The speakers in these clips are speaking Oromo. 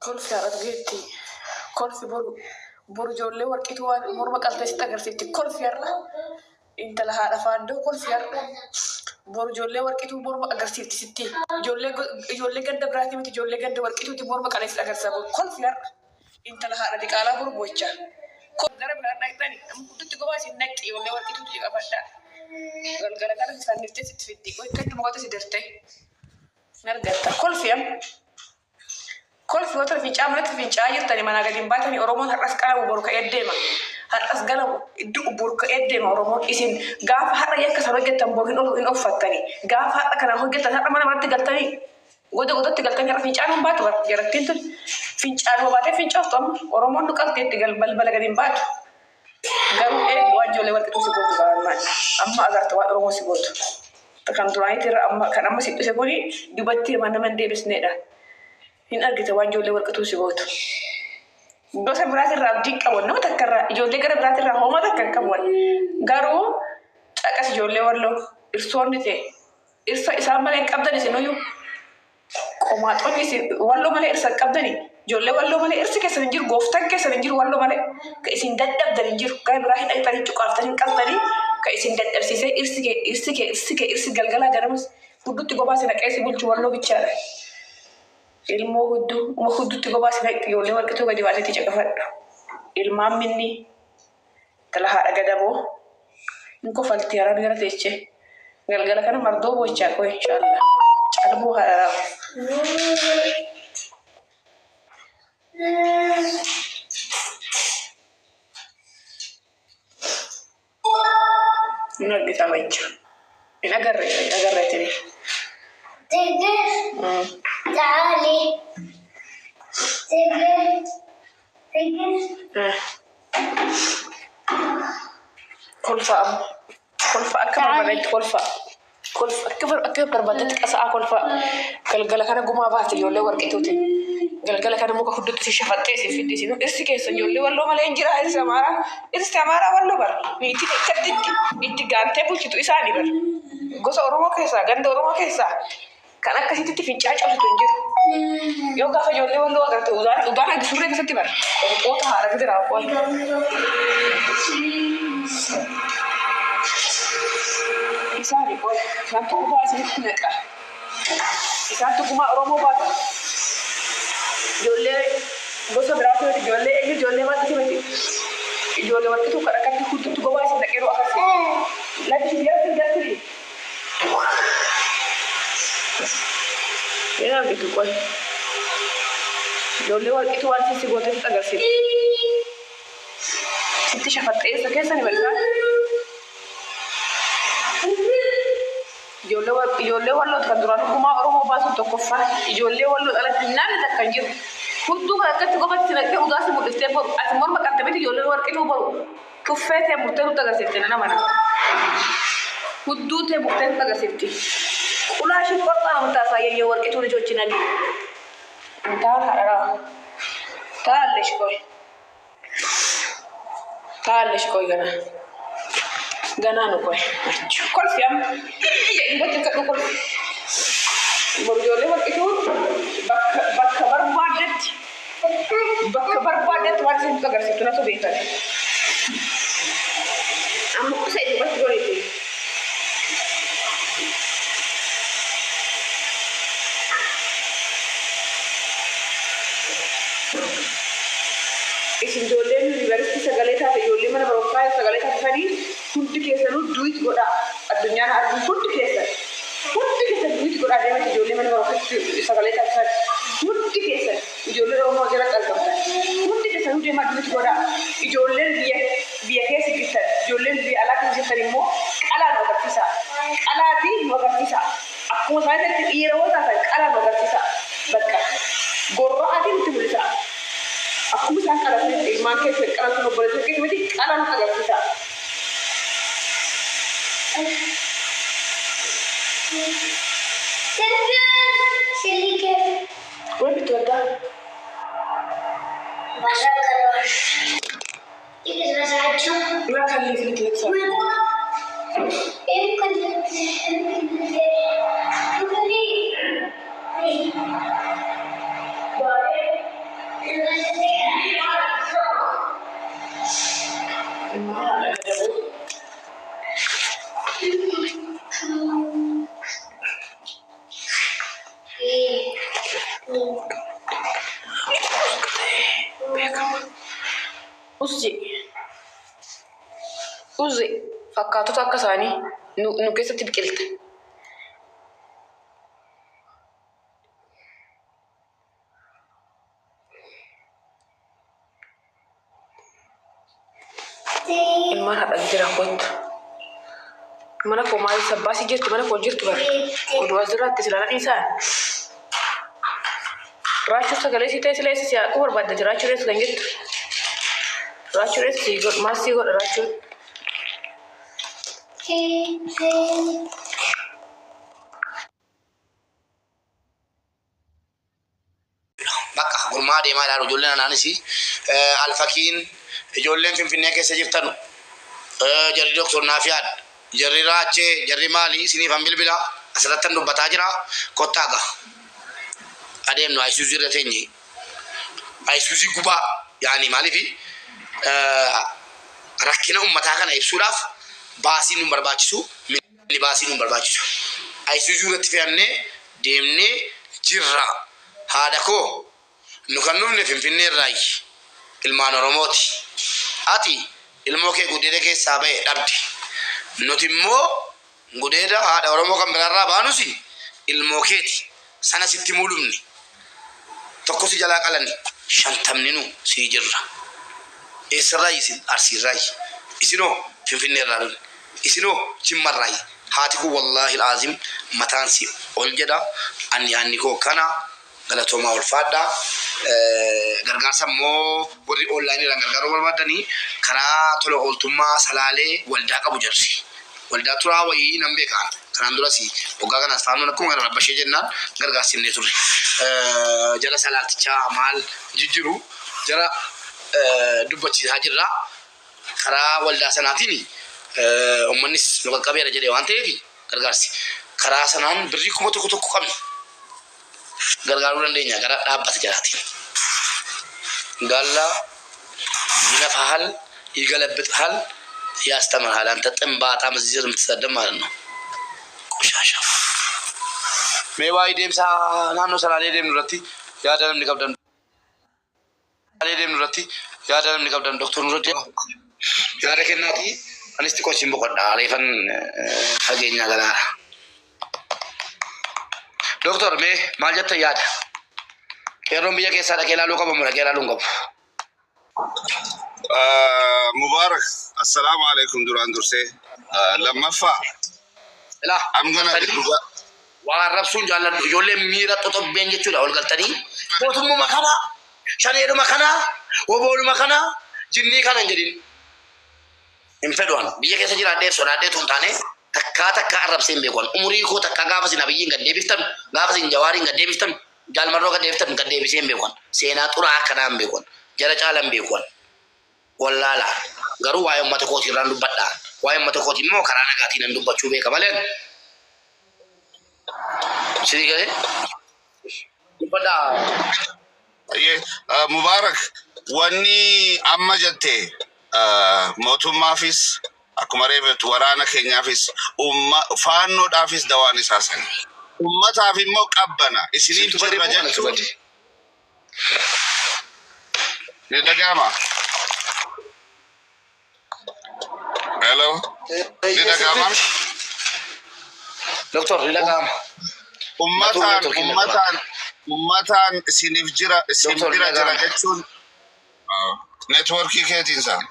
Kolfi haadhatu geetti. Kolfi boru boru ijoollee warqiitu waan morma qaltee sitti agarsiifti. Kolfi har'a intala haadha faandoo kolfi har'a. Boru ijoollee warqiitu morma agarsiifti sitti. Ijoollee ijoollee ganda biraatii miti, ijoollee ganda warqiituuti morma qalee sitti agarsiisa boru. Kolfi har'a intala haadha diqaalaa boru bochaa. Gara biraan dhaqxani nama guddutti gobaa isin naqxi, ijoollee warqiituuti qabadhaa. Galgala kana si fanniftee sitti fiddi. Qoy akkatti mukatti si dirtee. Hin argatta. Kolfi amma. Kolfi wata fincaa manatti fincaa jirtani manaa gadi hin baatanii. Oromoon har'as qalamu boru ka'ee deema. Har'as galamu du'u boru ka'ee deema Oromoon. Isin gaafa har'a yakka san hojjettan boru hin uffattani. Gaafa har'a kana hojjettan har'a mana manatti galtanii goda godatti galtanii har'a fincaan hin baatu bara jarattiin tun. Fincaanuma baatee fincooftu amma Oromoon nu qalteetti balbala gadi hin baatu. Garuu eegi, waan ijoollee walqixuu si gootu gaa'ammaan. Amma agarta waan Oromoo si gootu. Kan duraaniitti irra amma kan amma si dhufe kuni dubatti hirmaan nama hin deebisneedha. Hin argite waan ijoollee walqixuu si gootu. Gosa biraatirraa abdii hin qabu nama takka irraa, ijoollee gara biraatirraa hooma takka hin qabu. Garuu caqas, ijoollee walloo irsoonni ta'e irsa isaan malee hin qabdan isinuyyuu. Qomaaxonni isin walloo malee irsa hin qabdani. Ijoollee walloo malee irsi keessan hin jiru, gooftaan keessan hin jiru walloo malee. Ka isin dadhabdan hin jiru. Gara biraa hin dhaqxanii cuqaaftanii hin qaltanii ka isin dadhabsiisee irsi kee irsi kee irsi kee irsi galgalaa ganamas huddutti gobaa si naqee si bulchu walloo bichaadha. Ilmoo hudduu uma huddutti gobaa si naqxi, ijoollee warqituu gadi baatetti caqafadhu. Ilmaan minni intala haadha gadaboo hin kofalti haraan gara teechee. Galgala kana mardoo boochaa qoy inshallah. Calboo haadha raafu. Hin argita jecha. Hin agarre, hin agarre tini. تقدر تعالي تقدر تقدر. Kolfa amma. Kolfa akka barbaadetti kolfa. Kolfa akka barbaadetti qasa'aa kolfa. Galgala kana gumaa baate ijoollee warqituuti. Galgala kana muka huddutti si shafaxxee si fiddi si irsi keessa ijoollee walloo malee hin jira irsi amaaraa. Irsi amaaraa walloo bara. Niitiin akkatti itti gaantee bulchitu isaanii bara. Gosa Oromoo keessaa, ganda Oromoo keessaa kan akkasitti fincaa cabsitu hin jiru. Yoo gaafa ijoollee walloo agarte udaan udaan agi surree keessatti bara. Qonqoota haadha gadi raawwatu. Isaani qoy isaantu gumaa isinitti naqa. Isaantu gumaa Oromoo baata. Ijoollee gosa biraati miti, ijoollee eenyu, ijoollee maaltu miti. Ijoollee warqituu kan akkatti huddutti gobaa isin naqeeru agarsiisa. Lakki jarti jarti. Hin argitu qoy. Ijoollee warqituu waan si goote sitti agarsiisa. Sitti shafaxxeessa keessa ni bal'aa. Ijoollee walloo kan duraan gumaa Oromoo baasuun tokkoffaa, ijoollee walloo alatti namni takka hin jiru. Hudduu kan akkatti qofatti naqxee dhugaa si mul'iftee boru ati morma qabde miti, ijoolleen warqituu boru tuffee ta'e murtee nutti agarsiifte nana mana. Hudduu ta'e murtee nutti agarsiifti. Qulaa ishee qorxaa nama taasaa yayyoo warqituu ልጆች nagi. Intaan haadharaa. ታያለሽ ቆይ ታያለሽ ቆይ ገና ገና ነው። ቆይ kolfi amma dubbatti kadhu kolfi. Boru ijoollee warqituu bakka bakka barbaaddetti bakka barbaaddetti waan isin agarsiiftu natu beekan. Amma qusa dubbatti godhete. Isin ijoolleen yuunivarsiitii sagalee taate, ijoollee mana barumsaa sagalee taatanii hundi keessanuu duet godhaa. Addunyaan argu hundi keessan. Hundi keessan duet godhaa deemati, ijoollee mana barumsaatti sagalee taasisan. Hundi keessan ijoollee Oromoo jalatti argamtan. Hundi keessanuu deemaa duet godhaa. Ijoolleen biyya biyya keessa jirtan, ijoolleen biyya alaa keessa jirtan immoo qalaa nu agarsiisaa. Qalaatii nu agarsiisaa. Akkuma isaanitti dhiira yoo taatan qalaa nu agarsiisaa. Bakka gorra'aatiin nutti mul'isaa. Akkuma isaan qalatanitti ilmaan keessa qalatan, obboleessa keessa miti, qalaa nutti agarsiisaa. سليكي. وين بتودع؟ بسكر تقدر بساعدهم. لا خليك لك لك. يمكن يمكن. Beekama. Uzi. Uzi fakkaatota akka isaanii nu keessatti biqilte. Ilmaan haadha jira kottu. Mana koo maal sabbaasii jirti, mana koo jirtu bara. Oduu as jiraatti silaa dhiisaa. Raachuu sagalee si ta'e sila si haquu barbaadda, jiraachuu reessu kan jettu. Raachuu reessu si godha, maal si godha raachuun? Bakka gurmaa deemaa ilaalu ijoolleen anaanis alfakiin ijoolleen Finfinnee keessa jirtanu, jarri Doktor Naafiyaad, jarri Raachee, jarri maali, isiniif han bilbila asirrattan dubbataa jira. Kottaa ga adeemnu. Ayisuuzii irra teenye, ayisuuzii gubaa yaani. Maaliifi rakkina ummataa kana ibsuudhaaf baasiin nun barbaachisu, minni baasii nun barbaachisu. Ayisuuzii irratti fe'annee deemnee jirra. Haadha koo, nu kan dhufne Finfinnee irraayi, ilmaan Oromooti. Ati ilmoo kee gudeeda keessaa ba'e dhabde. Nuti immoo gudeeda haadha Oromoo kan biraarraa baanus ilmoo keeti sana sitti mulumne. Tokko si jalaa qalani, 50ninu sii jirra. Eessarraayi isin? Arsiirraayi. Isinoo? Finfinnee irraa dhufne. Isinoo? Jimmarraayi. Haati kun wallaahi aazim mataan si ol jedha. Ani yaanni koo kana. Galatoomaa, ulfaadha. Gargaarsa immoo warri onlaayiniidhaan gargaaruu barbaadanii karaa tola ooltummaa Salaalee waldaa qabu jarri. Waldaa turaa wayii nan beekaan. Kanaan duras waggaa kanaas faannoon akkuma kana rabbashee jennaan gargaarsimnee turre. Jara salaaltichaa maal jijjiru jara dubbachiisaa jirra. Karaa waldaa sanaatiin uummannis nu qaqqabeera jedhe waan ta'eef gargaarsi. Karaa sanaan birrii 1000 tokko qabna. Gargaaruu dandeenya gara dhaabbata jalaatiin. Gaalla ይነፋሃል፣ ይገለብጥሃል፣ ያስተምርሃል። አንተ ጥንባጣም እዚህ ስር የምትሰደብ ማለት ነው። ቆሻሻ። Mee waa'ee deemsa naannoo Salaalee deemnu irratti yaada namni qabdan, Salaalee deemnu irratti yaada namni qabdan, Doktor Nuruddin, yaada kennaati. Anis xiqqoo isin boqodha, reefan fageenyaa galaara. Doktor, mee maal jettan yaada? Qeerroon biyya keessaa dhaqee ilaaluu qabu moo dhaqee ilaaluu hin qabu? Mubarak, assalaamu alaikum duraan dursee. Lammaffaa, Ilaa I'm gonna dhuga waan arrabsuun jaalladhu, ijoolleen miira xoxobbeen jechuudha ol galtanii mootummuma kana, shaneedhuma kana, wobooluma kana, jinnii kana hin jedhin. Hin fedhu. Ani biyya keessa jiraadhee sodaadhee tun taane takkaa takkaa arrabsee hin beeku. Ani umurii koo takkaa gaafa isin Abiyyiin gad deebiftan, gaafa isin Jawaariin gad deebiftan, Jaalmarroo gad deebiftan, gad deebisee hin beeku. Ani seenaa xuraa akkanaa hin beeku. Ani jara caala hin beeku. Ani wallaala garuu waa'ee uummata kootii irraan dubbadha. Waa'ee uummata kootii immoo karaa nagaatiin nan dubbachuu beeka malee. Sidii galee dubbadhaa. Mubarak, wanni amma jette mootummaafis akkuma reefettu waraana keenyaafis faannoodhaafis dawaan isaa sani. Ummataaf immoo qabbana isiniif Situ bade jirra moo anatu jechuun bade? Ni dhaga'ama. Hello. Ni dhaga'ama. Doktor, ni dhaga'ama. Ummataan Networkiin ummataan isiniif jira isin Doktor, ni bira jira dhaga'ama. jechuun networkii keetiin isaa.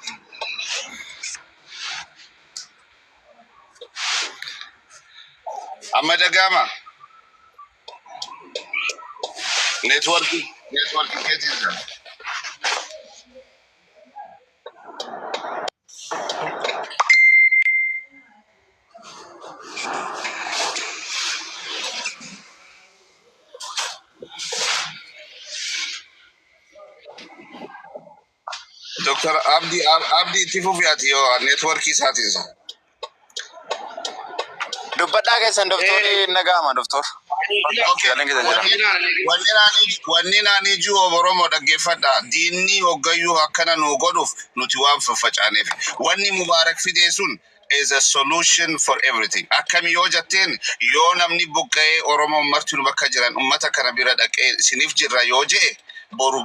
Amma dhaga'ama. Networkii keetiin isaa. Dr. Abdi Abdi, itti fufi ati yoo networkii isaatiin isaa. Dubbadhaa keessan, doktorii, naga'ama doktor. Okay. Sagaleen keessa jira. Wanni naanii jiru, Oromoo dhaggeeffadha. Diinni hoggayyuu akkana nu godhuuf nuti waan faffacaaneef. Wanni Mubaarak fidee sun is a solution for everything. Akkami yoo jetteen, yoo namni buqqa'ee Oromoon marti nu bakka jiran ummata kana bira dhaqee isiniif jirra yoo je'e Boru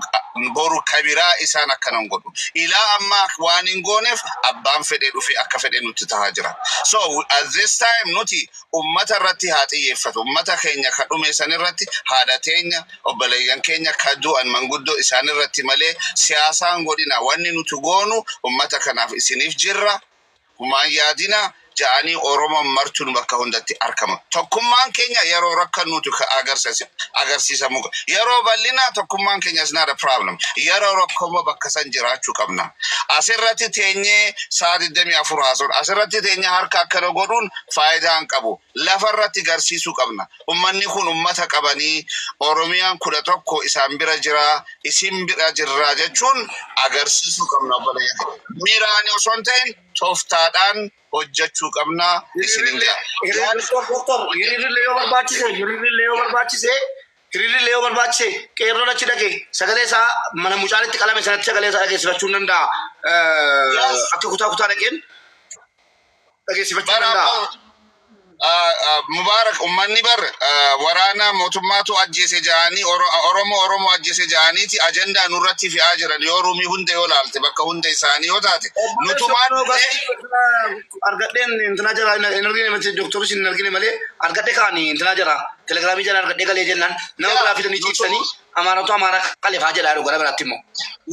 boru kabiraa isaan akkanan godhu. Ilaa ammaa waan hin gooneef abbaan fedhee dhufe akka fedhe nutti tahaa jira. So at this time nuti ummata irratti haa xiyyeeffatu. Ummata keenya ka dhume san irratti, haadha teenya, obboleeyyan keenya ka du'an, manguddoo isaan irratti malee siyaasaan godhina. Wanni nuti goonu ummata kanaaf isiniif jirra. Humaan yaadina ja'anii Oromoon martuun bakka hundatti argama. Tokkummaan keenya yeroo rakkannuutu ka agarsiisamuu qaba. Yeroo bal'inaa tokkummaan keenya is not a problem. Yeroo rakkomoo bakka san jiraachuu qabna. Asirratti teenyee sa'a 24 haasa'uun, asirratti teenyee harka akkana godhuun faayidaa hin qabu. Lafarratti garsiisuu qabna. Ummanni kun ummata qabanii Oromiyaan 11 isaan bira jira, isin bira jirra jechuun agarsiisuu qabna, obboleeyyan. Miiraan osoo hin ta'in tooftaadhaan hojjechuu qabna isinin jaa. Doktor, hiriirrillee yoo barbaachise, hiriirrillee yoo barbaachise, hiriirrillee yoo barbaachise, qeerroon achi dhaqe sagalee isaa mana mucaan itti qalame sanatti sagalee isaa dhageessifachuu hin danda'a. Akka kutaa kutaa dhaqeen dhageessifachuu hin Bara danda'a. Mubaarak, ummanni bar waraana mootummaatu ajjeese ja'anii, Oromoo Oromoo ajjeese ja'aniiti ajandaa nurratti fe'aa jiran. Yoo ruumii hunda yoo laalte, bakka hunda isaanii yoo taate, nutumaan Argadheen intinaa jara hin argine miti, doktoris hin argine malee argadhe kaani intinaa jara telegiraamii jara argadhee galee jennaan nama biraa fidanii ciibsanii Amaaratu Amaara qale faa jedhaa jiru gara biraatti immoo.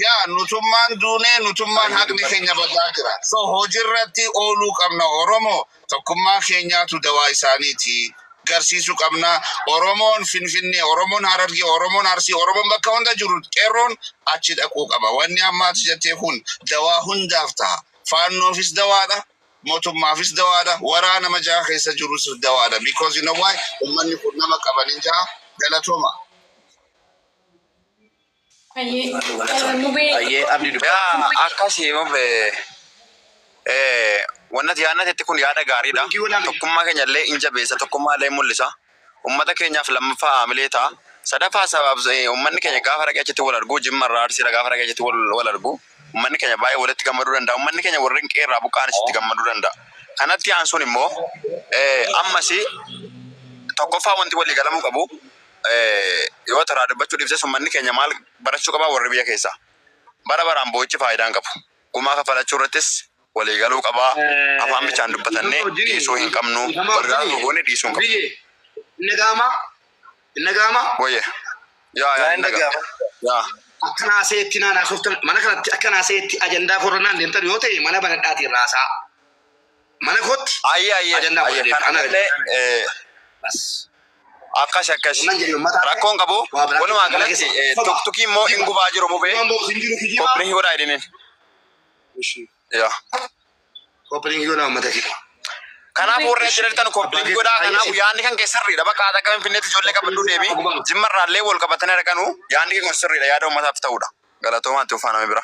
Yaa, nutummaan duunee, nutummaan haqni keenya badaa jira. So hojiirratti ooluu qabna. Oromoo tokkummaa keenyaatu dawaa isaaniiti. Garsiisuu qabna. Oromoon Finfinnee, Oromoon Harargee, Oromoon Arsii, Oromoon bakka hunda jiru qeerroon achi dhaquu qaba. Wanni ammaati jettee kun dawaa hundaaf ta'a. Faannoofis dawaadha. Mootummaafis dawaadha. Waraana majaa keessa jirus dawaadha. Because you know why? Uummanni kun nama qabanin jaha. Galatooma. Ayyee mubee. Ayyee, Abdii, dubbi. Yaa, akkasii mubee, wannati yaadnati kun yaada gaariidha. Tokkummaa keenya illee in jabeessa, tokkummaa illee mul'isa. Uummata keenyaaf lammaffaa haamilee ta'a. Sadaffaa sabaaf uummanni keenya gaafa dhaqee achitti wal argu, Jimma irraa, Arsiirraa gaafa dhaqee achitti wal argu, uummanni keenya baay'ee walitti gammaduu danda'a. Uummanni keenya warreen qeerraa buqqaanis itti gammaduu danda'a. Kanatti aansuun immoo ammas tokkoffaa wanti walii galamuu qabu, yoo taraa dubbachuu dhiibses, uummanni keenya maal barachuu qabaa? Warri biyya keessaa. Bara baraan boo'ichi faayidaa hin qabu. Gumaa kaffalachuu irrattis walii galuu qabaa. Afaan bichaan dubbatannee dhiisuu hin qabnu. Gargaaruu goone dhiisuu hin qabnu. Biyye inni gaama inni gaama. Wayye. Yaa, yaa, hin dhaga'ama. Yaa. Akka naaseetti naan haasoftan, mana kanatti akka naaseetti ajandaa koronaan deemtan yoo ta'e, mana banadhaatiin raasaa. Mana kootti Ayyee, ayyee. ajandaa Ayyee. godhadhee ana Kanallee akkas akkas. Wannan jedhu uummata Rakkoon qabu. waa biraa Walumaa mana galatti keessa. tuktukii immoo hin gubaa jiru, mubee. Waan ba'u hin jiru, kijiba. Copy link godhaa jedhiniin. Yaa. Copy link godhaa, uummata kee. Kanaaf warri achi jirtan copy link godhaa. Kanaaf yaadni kan kee sirriidha. Bakka haadha akka Finfinneetti ijoollee qabadhuu deemi. Jimmarraallee wal qabatanii dhaqanu, yaadni kee kun sirriidha. Yaada uummataaf ta'udha. Galatoomaa, itti ufaaname bira.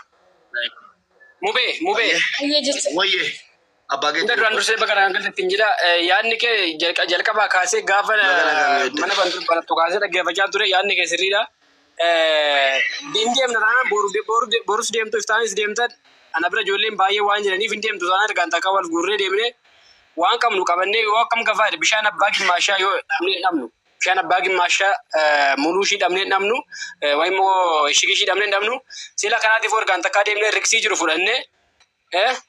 Mubee, mubee. Ayyee, jecha. Wayyee. Abbaa Hunda keetti. duraan dursee bakka nagaan galtetti hin jira. Yaadni kee jalqabaa kaasee gaafa Baga nagaan galtetti. mana banattu kaasee dhaggeeffachaa ture, yaadni kee sirriidha. Hin deemna taanaan boru boru borus deemtu, iftaanis deemtan, ana bira ijoolleen baay'ee waan jiraniif, hin deemtu taanaan ergaan takka wal guurree deemnee waan qabnu qabannee yoo akkam gafaadhe, bishaan abbaa gimmaashaa yoo dhabnee hin dhabnu. Bishaan abbaa gimmaashaa muluu ishii dhabnee hin dhabnu. Wayi immoo shigishii dhabnee hin dhabnu. Sila kanaatiif ergaan takkaa deemnee riksii jiru fudhannee,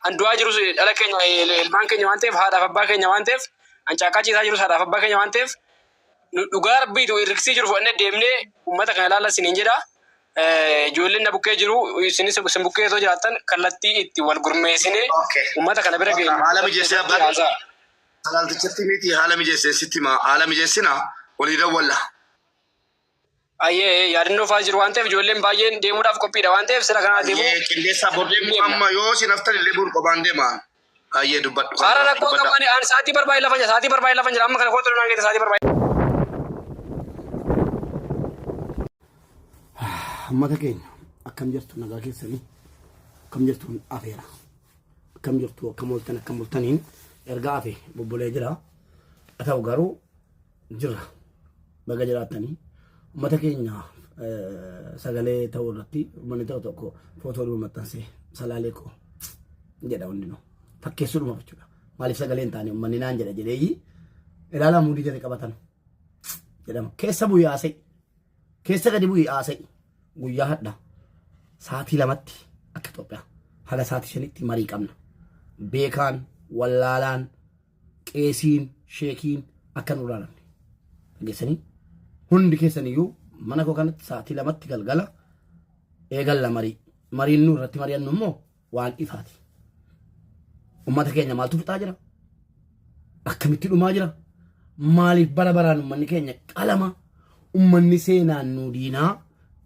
an du'aa jirus dhala keenya, ilmaan keenya waan ta'eef, haadhaaf abbaa keenya waan ta'eef, an caakkaa ciisaa jirus haadhaaf abbaa keenya waan ta'eef, nu dhugaa rabbiitu riksii jiru fudhannee deemnee uummata kana ilaalla isiniin jedha. Ijoolleen na bukkee jiru, isinis isin bukkee osoo jiraattan, kallattii itti wal gurmeessinee uummata kana bira geenyu. Haala mijeessee abbaa Haasaa. Talaaltichatti miti, haala mijeessee sitti hima. Haala mijeessina, walii dawwalla. Ayyee, yaadannoo fa'aa jiru waan ta'eef, ijoolleen baay'een deemuudhaaf qophiidha waan ta'eef, sira kanaa deemuu. Ayyee, qindeessaa bor deemu amma yoo isin haftan illee bor qophaan deema. Ayyee, dubbadhu. Haara rakkoo Dubbadha. qaban, an sa'aatii barbaade lafa jira, sa'aatii barbaade lafa jira, amma kana kootu naan geesse sa'aatii barbaade. Uummata keenya, akkam jirtu? Nagaa keessanii? Akkam jirtu? Afeera, akkam jirtu? Akkam ooltan? Akkam bultaniin? Erga afe bubbulee jira. Haa ta'u garuu jirra, baga jiraattanii. Uummata keenya sagalee ta'uu irratti uummanni tokko tokko footoo dhuma maxxansee salaalee koo jedha. Hundinuu fakkeessuu dhuma jechuudha. Maaliif sagalee hin taane uummanni naan jedha jedheeyyi ilaalaa muudii jala qabatan jedhama. Keessa bu'ii haasa'e, keessa gadi bu'ii haasa'e. Guyyaa hadha sa'aatii 2tti akka Itoophiyaa haga sa'aatii 5tti marii qabna. Beekaan, wallaalaan, qeesiin, sheekiin akka nu ilaalamne. Dhageessanii hundi keessan iyyuu mana koo kanatti sa'aatii 2tti galgala eegalla marii. Mariin nu irratti mari'annu immoo waan ifaati. Uummata keenya maaltu fixaa jira? Akkamitti dhumaa jira? Maaliif bara baraan uummanni keenya qalama? Uummanni seenaan nu diinaa?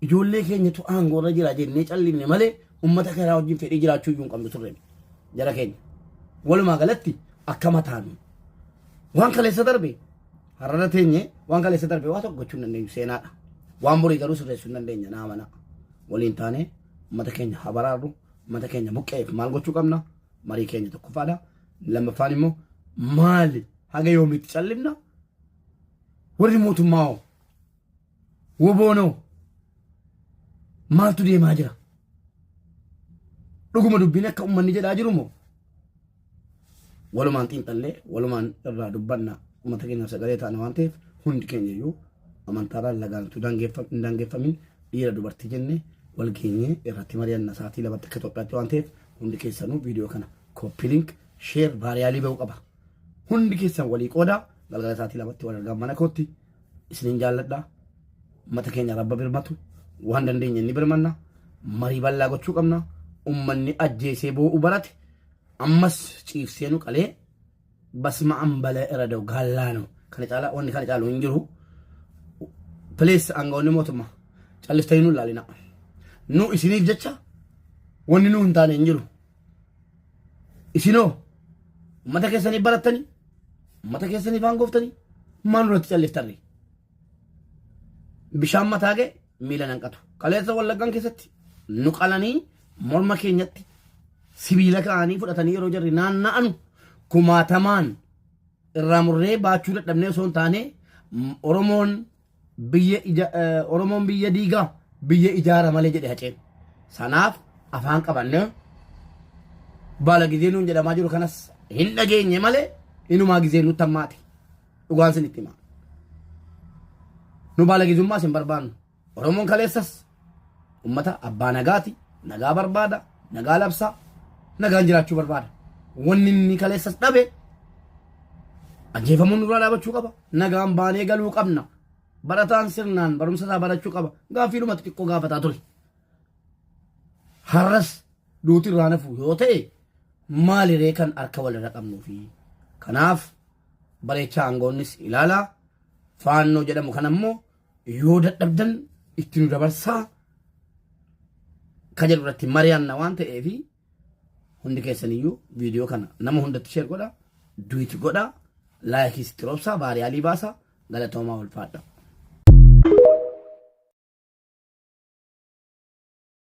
Ijoollee keenyatu aangoorra jira jennee callinne malee uummata kanaa wajjin fedhii jiraachuu iyyuu hin qabnu turre. Jara keenya. Walumaa galatti akka mataanu. Waan kaleessa darbe har'arra teenye waan kaleessa darbe waa tokko gochuu hin dandeenyu seenaadha. Waan borii garuu sirreessuu hin dandeenya naa amanaa. Waliin taanee uummata keenya haa baraarru. Uummata keenya buqqeef maal gochuu qabna? Marii keenya tokkoffaadha. Lammaffaan immoo maali haga yoomiitti callifna? Warri mootummaa hoo? Woboonoo? Maaltu deemaa jira? Dhuguma dubbiin akka uummanni jedhaa jiru moo? Walumaan xiinxallee walumaan irraa dubbanna uummata keenyaaf sagalee taana waan ta'eef hundi keenya iyyuu amantaadhaan lagaan utuu hin daangeffamin dhiira dubartii jenne wal geenyee irratti mari'anna sa'aatii 2tti akka Itoophiyaatti waan ta'eef hundi keessanuu viidiyoo kana copy link share vaariyaalii ba'uu qaba. Hundi keessan walii qoodaa galgala sa'aatii 2tti wal argaa mana kootti isinin jaalladha. Uummata keenya rabba birmatu waan dandeenye ni birmanna. Marii bal'aa gochuu qabna. Uummanni ajjeesee boo'u barate ammas ciibsee nu qalee basma ambala irra da'u gaallaano kana caalaa wanni kana caalu hin jiru. Please aangawoonni mootummaa calliftanii nu ilaalina. Nu isiniif jecha wanni nu hin taane hin jiru. Isinoo uummata keessaniif barattanii uummata keessaniif aangooftanii maal nurratti calliftarri? Bishaan mataa ga'e miila nanqatu. Kaleessa Wallaggaan keessatti nu qalanii morma keenyatti sibiila ka'anii fudhatanii yeroo jarri naanna'anu kumaatamaan irraa murree baachuu dadhabnee osoo hin taane Oromoon biyya ija Oromoon biyya diigaa biyya ijaara malee jedhe Haceen. Sanaaf afaan qabannee baala gizee nuun jedhamaa jiru kanas hin dhageenye malee inumaa gizee nutti hammaate. Dhugaan sinitti hima. Nu baala gizummaas hin barbaannu. Oromoon kaleessas ummata abbaa nagaati. Nagaa barbaada. Nagaa labsa. Nagaan jiraachuu barbaada. Wanni inni kaleessas dhabe ajjeefamuun nurraa dhaabachuu qaba. Nagaan baanee galuu qabna. Barataan sirnaan barumsa isaa barachuu qaba. Gaaffiidhuma xixiqqoo gaafataa ture. Har'as duuti irraa nafu yoo ta'e maaliree kan harka walirra qabnuufi. Kanaaf bareechaa aangoonnis ilaalaa. Faannoo jedhamu kana immoo yoo dadhabdan itti nu dabarsaa ka jedhu irratti mari'anna waan ta'eef hundi keessaniyyuu viidiyoo kana nama hundatti share godha duet godha laayikiis itti roobsaa vaariyaalii baasa galatoomaa ulfaadha.